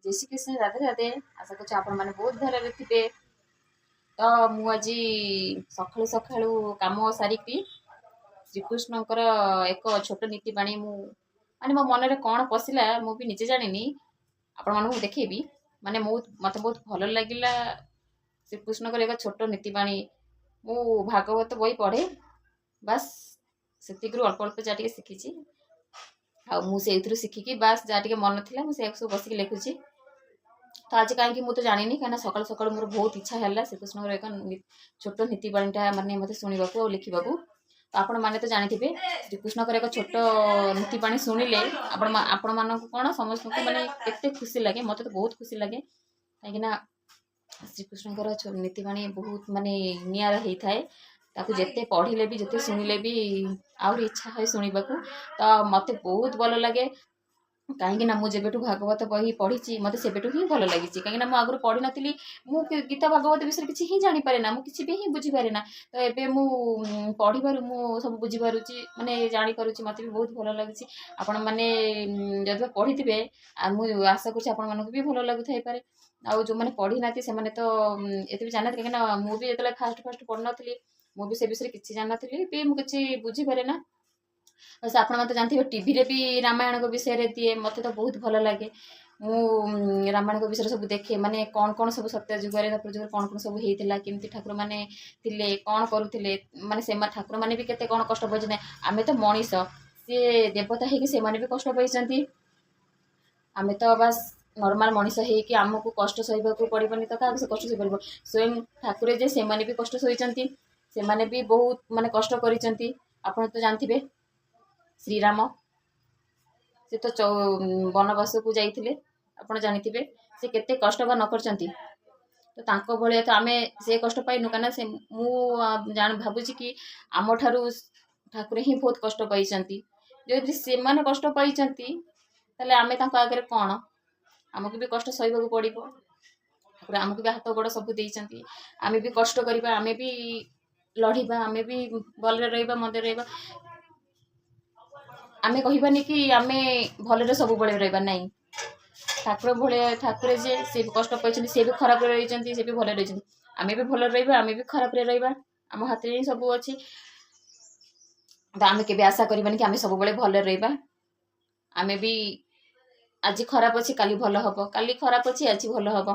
ଜୟ ଶ୍ରୀକୃଷ୍ଣ, ରାଧେ ରାଧେ। ଆଶା କରୁଛି ଆପଣମାନେ ବହୁତ ଭଲରେ ଥିବେ। ତ ମୁଁ ଆଜି ସକାଳୁ ସକାଳୁ କାମ ସାରିକି ଶ୍ରୀକୃଷ୍ଣଙ୍କର ଏକ ଛୋଟ ନୀତିବାଣୀ, ମୁଁ ମାନେ ମୋ ମନରେ କ'ଣ ପଶିଲା ମୁଁ ବି ନିଜେ ଜାଣିନି, ଆପଣମାନଙ୍କୁ ଦେଖେଇବି। ମାନେ ମୁଁ ମୋତେ ବହୁତ ଭଲ ଲାଗିଲା ଶ୍ରୀକୃଷ୍ଣଙ୍କର ଏକ ଛୋଟ ନୀତିବାଣୀ। ମୁଁ ଭାଗବତ ବହି ପଢ଼େ, ବାସ୍ ସେତିକିରୁ ଅଳ୍ପ ଅଳ୍ପ ଯାହା ଟିକେ ଶିଖିଛି। ଆଉ ମୁଁ ସେଇଥିରୁ ଶିଖିକି ବାସ୍ ଯାହା ଟିକେ ମନ ଥିଲା, ମୁଁ ସେଇଆକୁ ସବୁ ବସିକି ଲେଖୁଛି। ତ ଆଜି କାହିଁକି ମୁଁ ତ ଜାଣିନି, କାହିଁକିନା ସକାଳୁ ସକାଳୁ ମୋର ବହୁତ ଇଚ୍ଛା ହେଲା ଶ୍ରୀକୃଷ୍ଣଙ୍କର ଏକ ଛୋଟ ନୀତିବାଣୀଟା ମାନେ ମୋତେ ଶୁଣିବାକୁ ଆଉ ଲେଖିବାକୁ। ତ ଆପଣମାନେ ତ ଜାଣିଥିବେ, ଶ୍ରୀକୃଷ୍ଣଙ୍କର ଏକ ଛୋଟ ନୀତିବାଣୀ ଶୁଣିଲେ ଆପଣମାନଙ୍କୁ କ'ଣ ସମସ୍ତଙ୍କୁ ମାନେ କେତେ ଖୁସି ଲାଗେ। ମୋତେ ତ ବହୁତ ଖୁସି ଲାଗେ, କାହିଁକିନା ଶ୍ରୀକୃଷ୍ଣଙ୍କର ନୀତିବାଣୀ ବହୁତ ମାନେ ନିଆରା ହେଇଥାଏ। ତାକୁ ଯେତେ ପଢ଼ିଲେ ବି, ଯେତେ ଶୁଣିଲେ ବି ଆହୁରି ଇଚ୍ଛା ହୁଏ ଶୁଣିବାକୁ। ତ ମୋତେ ବହୁତ ଭଲ ଲାଗେ, କାହିଁକି ନା ମୁଁ ଯେବେଠୁ ଭାଗବତ ବହି ପଢ଼ିଛି, ମୋତେ ସେବେଠୁ ହିଁ ଭଲ ଲାଗିଛି। କାହିଁକିନା ମୁଁ ଆଗରୁ ପଢ଼ିନଥିଲି, ମୁଁ ଗୀତା ଭାଗବତ ବିଷୟରେ କିଛି ହିଁ ଜାଣିପାରେ ନା, ମୁଁ କିଛି ବି ହିଁ ବୁଝିପାରେ ନା। ତ ଏବେ ମୁଁ ପଢ଼ିବାରୁ ମୁଁ ସବୁ ବୁଝିପାରୁଛି, ମାନେ ଜାଣିପାରୁଛି। ମୋତେ ବି ବହୁତ ଭଲ ଲାଗୁଛି। ଆପଣମାନେ ଯଦି ପଢ଼ିଥିବେ, ଆଉ ମୁଁ ଆଶା କରୁଛି ଆପଣମାନଙ୍କୁ ବି ଭଲ ଲାଗୁଥାଇପାରେ। ଆଉ ଯେଉଁମାନେ ପଢ଼ିନାହାନ୍ତି, ସେମାନେ ତ ଏତେ ବି ଜାଣିନାହାନ୍ତି। କାହିଁକିନା ମୁଁ ବି ଯେତେବେଳେ ଫାଷ୍ଟ ଫାଷ୍ଟ ପଢ଼ୁନଥିଲି, ମୁଁ ବି ସେ ବିଷୟରେ କିଛି ଜାଣିନଥିଲି ବି, ମୁଁ କିଛି ବୁଝିପାରେ ନା। ସେ ଆପଣମାନେ ତ ଜାଣିଥିବେ, ଟିଭିରେ ବି ରାମାୟଣଙ୍କ ବିଷୟରେ ଦିଏ। ମୋତେ ତ ବହୁତ ଭଲ ଲାଗେ। ମୁଁ ରାମାୟଣଙ୍କ ବିଷୟରେ ସବୁ ଦେଖେ, ମାନେ କ'ଣ କ'ଣ ସବୁ ସତ୍ୟ ଯୁଗରେ, ଦ୍ୱାପର ଯୁଗରେ କ'ଣ କ'ଣ ସବୁ ହେଇଥିଲା, କେମିତି ଠାକୁରମାନେ ଥିଲେ, କ'ଣ କରୁଥିଲେ, ମାନେ ସେମାନେ ଠାକୁରମାନେ ବି କେତେ କ'ଣ କଷ୍ଟ ପାଇଛନ୍ତି। ଆମେ ତ ମଣିଷ, ସିଏ ଦେବତା ହେଇକି ସେମାନେ ବି କଷ୍ଟ ପାଇଛନ୍ତି। ଆମେ ତ ବାସ୍ ନର୍ମାଲ ମଣିଷ ହେଇକି ଆମକୁ କଷ୍ଟ ସହିବାକୁ ପଡ଼ିବନି ତ କାହାକୁ ସେ କଷ୍ଟ ସହିପାରିବ? ସ୍ୱୟଂ ଠାକୁରେ ଯେ, ସେମାନେ ବି କଷ୍ଟ ସହିଛନ୍ତି, ସେମାନେ ବି ବହୁତ ମାନେ କଷ୍ଟ କରିଛନ୍ତି। ଆପଣ ତ ଜାଣିଥିବେ, ଶ୍ରୀରାମ ସେ ତ ବନବାସକୁ ଯାଇଥିଲେ। ଆପଣ ଜାଣିଥିବେ ସେ କେତେ କଷ୍ଟ ବା ନ କରିଛନ୍ତି। ତ ତାଙ୍କ ଭଳିଆ ତ ଆମେ ସେ କଷ୍ଟ ପାଇନୁ, କାହିଁକିନା ସେ ମୁଁ ଭାବୁଛି କି ଆମଠାରୁ ଠାକୁର ହିଁ ବହୁତ କଷ୍ଟ ପାଇଛନ୍ତି। ଯଦି ସେମାନେ କଷ୍ଟ ପାଇଛନ୍ତି, ତାହେଲେ ଆମେ ତାଙ୍କ ଆଗରେ କ'ଣ? ଆମକୁ ବି କଷ୍ଟ ସହିବାକୁ ପଡ଼ିବ। ଠାକୁର ଆମକୁ ବି ହାତ ଗୋଡ଼ ସବୁ ଦେଇଛନ୍ତି, ଆମେ ବି କଷ୍ଟ କରିବା, ଆମେ ବି ଲଢ଼ିବା, ଆମେ ବି ଭଲରେ ରହିବା, ମନ୍ଦରେ ରହିବା। ଆମେ କହିବାନି କି ଆମେ ଭଲରେ ସବୁବେଳେ ରହିବା, ନାହିଁ। ଠାକୁର ଭଳିଆ ଠାକୁର ଯେ, ସେ ବି କଷ୍ଟ ପାଇଛନ୍ତି, ସେ ବି ଖରାପରେ ରହିଛନ୍ତି, ସେ ବି ଭଲରେ ରହିଛନ୍ତି। ଆମେ ବି ଭଲରେ ରହିବା, ଆମେ ବି ଖରାପରେ ରହିବା, ଆମ ହାତରେ ହିଁ ସବୁ ଅଛି। ତ ଆମେ କେବେ ଆଶା କରିବାନି କି ଆମେ ସବୁବେଳେ ଭଲରେ ରହିବା। ଆମେ ବି ଆଜି ଖରାପ ଅଛି, କାଲି ଭଲ ହବ, କାଲି ଖରାପ ଅଛି, ଆଜି ଭଲ ହବ।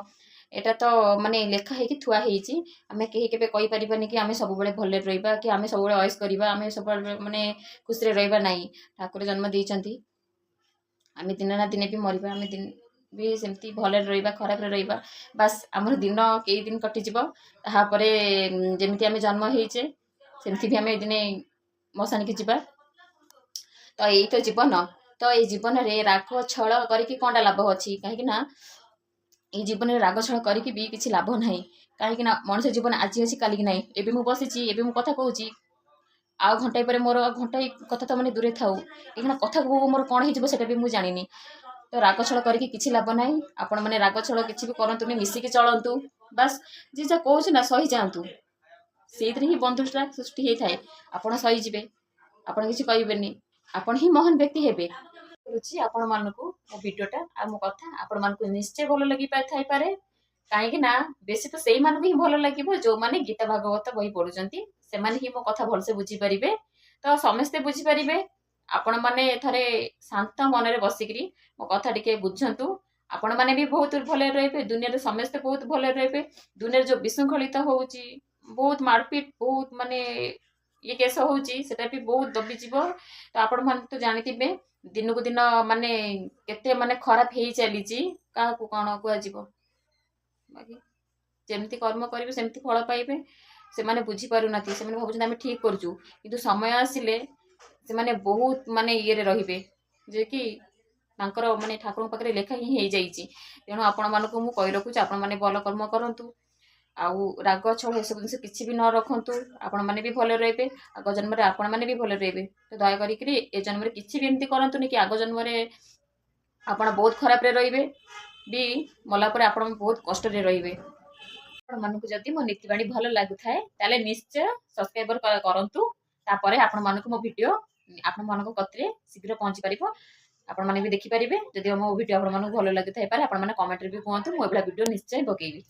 ଏଇଟା ତ ମାନେ ଲେଖା ହେଇକି ଥୁଆ ହେଇଛି। ଆମେ କେହି କେବେ କହିପାରିବାନି କି ଆମେ ସବୁବେଳେ ଭଲରେ ରହିବା କି ଆମେ ସବୁବେଳେ ଅଏସ କରିବା, ଆମେ ସବୁବେଳେ ମାନେ ଖୁସିରେ ରହିବା। ନାହିଁ। ଠାକୁର ଜନ୍ମ ଦେଇଛନ୍ତି, ଆମେ ଦିନେ ନା ଦିନେ ବି ମରିବା। ଆମେ ଦିନ ବି ସେମିତି ଭଲରେ ରହିବା, ଖରାପରେ ରହିବା, ବାସ୍ ଆମର ଦିନ କେଇ ଦିନ କଟିଯିବ। ତାହାପରେ ଯେମିତି ଆମେ ଜନ୍ମ ହେଇଛେ, ସେମିତି ବି ଆମେ ଦିନେ ମଶାଣିକି ଯିବା। ତ ଏଇ ତ ଜୀବନ। ତ ଏଇ ଜୀବନରେ ରାଗ ଛଳ କରିକି କ'ଣଟା ଲାଭ ଅଛି? କାହିଁକି ନା ଏଇ ଜୀବନରେ ରାଗ ଛଳ କରିକି ବି କିଛି ଲାଭ ନାହିଁ। କାହିଁକି ନା ମଣିଷ ଜୀବନ ଆଜି ଅଛି, କାଲିକି ନାହିଁ। ଏବେ ମୁଁ ବସିଛି, ଏବେ ମୁଁ କଥା କହୁଛି, ଆଉ ଘଣ୍ଟାଏ ପରେ ମୋର, ଘଣ୍ଟାଏ କଥା ତ ମାନେ ଦୂରେ ଥାଉ, ଏଇଖିଣା କଥା କହୁ ମୋର କ'ଣ ହେଇଯିବ, ସେଇଟା ବି ମୁଁ ଜାଣିନି। ତ ରାଗ ଛଳ କରିକି କିଛି ଲାଭ ନାହିଁ। ଆପଣମାନେ ରାଗ ଛଳ କିଛି ବି କରନ୍ତୁନି, ମିଶିକି ଚଳନ୍ତୁ। ବାସ୍, ଯିଏ ଯାହା କହୁଛି ନା, ସହିଯାଆନ୍ତୁ। ସେଇଥିରେ ହିଁ ବନ୍ଧୁତା ସୃଷ୍ଟି ହେଇଥାଏ। ଆପଣ ସହିଯିବେ, ଆପଣ କିଛି କହିବେନି, ଆପଣ ହିଁ ମହାନ ବ୍ୟକ୍ତି ହେବେ। କରୁଛି ଆପଣମାନଙ୍କୁ ମୋ ଭିଡ଼ିଓଟା ଆଉ ମୋ କଥା ଆପଣମାନଙ୍କୁ ନିଶ୍ଚୟ ଭଲ ଲାଗି ଥାଇପାରେ। କାହିଁକି ନା ବେଶୀ ତ ସେଇମାନଙ୍କୁ ହିଁ ଭଲ ଲାଗିବ, ଯୋଉମାନେ ଗୀତା ଭାଗବତ ବହି ପଢୁଛନ୍ତି। ସେମାନେ ହିଁ ମୋ କଥା ଭଲସେ ବୁଝିପାରିବେ। ତ ସମସ୍ତେ ବୁଝିପାରିବେ। ଆପଣମାନେ ଥରେ ଶାନ୍ତ ମନରେ ବସିକିରି ମୋ କଥା ଟିକେ ବୁଝନ୍ତୁ, ଆପଣମାନେ ବି ବହୁତ ଭଲରେ ରହିବେ। ଦୁନିଆରେ ସମସ୍ତେ ବହୁତ ଭଲରେ ରହିବେ। ଦୁନିଆରେ ଯୋଉ ବିଶୃଙ୍ଖଳିତ ହଉଛି, ବହୁତ ମାରପିଟ, ବହୁତ ମାନେ ଇଏ କେସ ହଉଛି, ସେଟା ବି ବହୁତ ଦବିଯିବ। ତ ଆପଣମାନେ ତ ଜାଣିଥିବେ, ଦିନକୁ ଦିନ ମାନେ କେତେ ମାନେ ଖରାପ ହେଇ ଚାଲିଛି। କାହାକୁ କ'ଣ କୁହାଯିବ? ବାକି ଯେମିତି କର୍ମ କରିବେ, ସେମିତି ଫଳ ପାଇବେ। ସେମାନେ ବୁଝିପାରୁନାହାନ୍ତି। ସେମାନେ ଭାବୁଛନ୍ତି ଆମେ ଠିକ କରୁଛୁ, କିନ୍ତୁ ସମୟ ଆସିଲେ ସେମାନେ ବହୁତ ମାନେ ଇଏରେ ରହିବେ, ଯେ କି ତାଙ୍କର ମାନେ ଠାକୁରଙ୍କ ପାଖରେ ଲେଖା ହିଁ ହେଇଯାଇଛି। ତେଣୁ ଆପଣମାନଙ୍କୁ ମୁଁ କହି ରଖୁଛି, ଆପଣମାନେ ଭଲ କର୍ମ କରନ୍ତୁ ଆଉ ରାଗ ଛଳ ଏସବୁ ଜିନିଷ କିଛି ବି ନ ରଖନ୍ତୁ। ଆପଣମାନେ ବି ଭଲରେ ରହିବେ, ଆଗ ଜନ୍ମରେ ଆପଣମାନେ ବି ଭଲରେ ରହିବେ। ତ ଦୟା କରିକିରି ଏ ଜନ୍ମରେ କିଛି ବି ଏମିତି କରନ୍ତୁନି କି ଆଗ ଜନ୍ମରେ ଆପଣ ବହୁତ ଖରାପରେ ରହିବେ ବି ମଲା ପରେ ଆପଣ ବହୁତ କଷ୍ଟରେ ରହିବେ। ଆପଣମାନଙ୍କୁ ଯଦି ମୋ ନୀତିବାଣୀ ଭଲ ଲାଗୁଥାଏ, ତାହେଲେ ନିଶ୍ଚୟ ସବସ୍କ୍ରାଇବର କରନ୍ତୁ। ତାପରେ ଆପଣମାନଙ୍କୁ ମୋ ଭିଡ଼ିଓ ଆପଣମାନଙ୍କ କତିରେ ଶୀଘ୍ର ପହଞ୍ଚି ପାରିବ। ଆପଣମାନେ ବି ଦେଖିପାରିବେ। ଯଦି ମୋ ଭିଡ଼ିଓ ଆପଣମାନଙ୍କୁ ଭଲ ଲାଗୁଥାଇପାରେ, ଆପଣମାନେ କମେଣ୍ଟରେ ବି କୁହନ୍ତୁ। ମୁଁ ଏଭଳିଆ ଭିଡ଼ିଓ ନିଶ୍ଚୟ ପକେଇବି।